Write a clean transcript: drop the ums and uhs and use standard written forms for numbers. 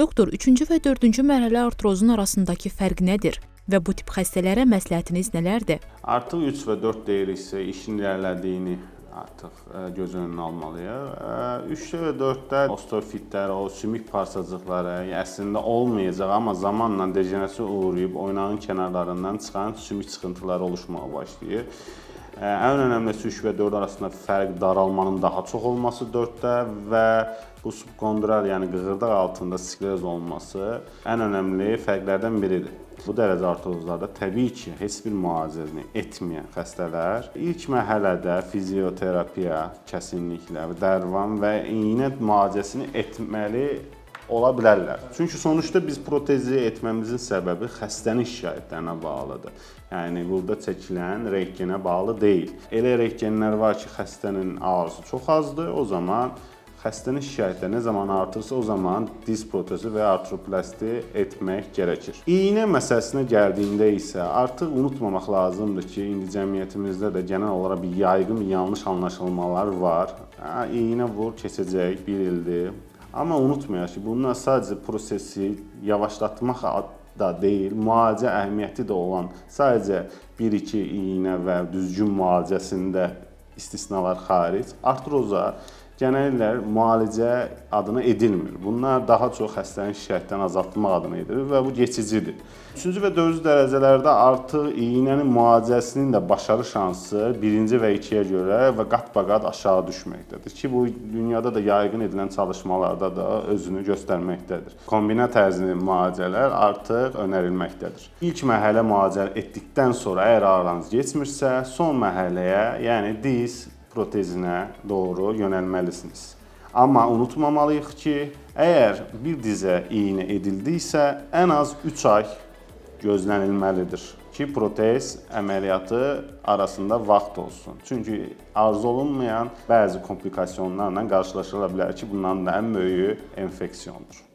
Doktor, 3-cü və 4-cü mərhələ artrozun arasındakı fərq nədir və bu tip xəstələrə məsləhətiniz nələrdir? Artıq 3 və 4 deyiriksə, işin irəlilədiyini artıq göz önünə almalıyıq. 3-də və 4-də osteofitlər, o sümük parçacıqları əslində olmayacaq, amma zamanla dejenerasiya uğrayıb oynağın kənarlarından çıxan sümük çıxıntıları oluşmağa başlayır. Ən önəmlisi 3 və 4 arasında fərq daralmanın daha çox olması 4-də və bu subkondral, yəni qığırdaq altında skleroz olması ən önəmli fərqlərdən biridir. Bu dərəcə artrozlarda təbii ki, heç bir müalicəni etməyən xəstələr ilk mərhələdə fizioterapiya kəsinliklə və dərman və iynə müalicəsini etməli ola bilərlər. Çünki sonuçda biz protezi etməmizin səbəbi xəstənin şikayətlərinə bağlıdır. Yəni burada çəkilən rentgenə bağlı deyil. Elə rentgenlər var ki, xəstənin ağrısı çox azdır. O zaman xəstənin şikayətləri nə zaman artırsa, o zaman diz protezi və artroplasti etmək gərəkir. İynə məsələsinə gəldiyində isə artıq unutmamaq lazımdır ki, indi cəmiyyətimizdə də genel olaraq bir yaygın bir yanlış anlaşılmalar var. Hə, iynə vur, keçəcək, bir ildir. Amma unutmayaq ki, bunlar sadəcə prosesi yavaşlatmaq da deyil, müalicə əhəmiyyəti də olan sadəcə 1-2 iynə və düzgün müalicəsində istisnalar xaric artroza genəlliklə müalicə adına edilmir. Bunlar daha çox xəstənin şikayətlərini azaltmaq adına edilir və bu keçicidir. 3-cü və 4-cü dərəcələrdə artıq iynənin müalicəsinin də başarı şansı 1-ci və 2-yə görə və qat-baqat aşağı düşməkdədir ki, bu dünyada da yaygın edilən çalışmalarda da özünü göstərməkdədir. Kombinə tərzli müalicələr artıq önərilməkdədir. İlk mərhələ müalicə etdikdən sonra əgər ağrınız keçmirsə, son mərhələyə, yəni diz protezinə doğru yönəlməlisiniz. Amma unutmamalıyıq ki, əgər bir dizə iynə edildiksə, ən az 3 ay gözlənilməlidir ki, protez əməliyyatı arasında vaxt olsun. Çünki arzu olunmayan bəzi komplikasionlarla qarşılaşıla bilər ki, bunların da ən böyüyü enfeksiyondur.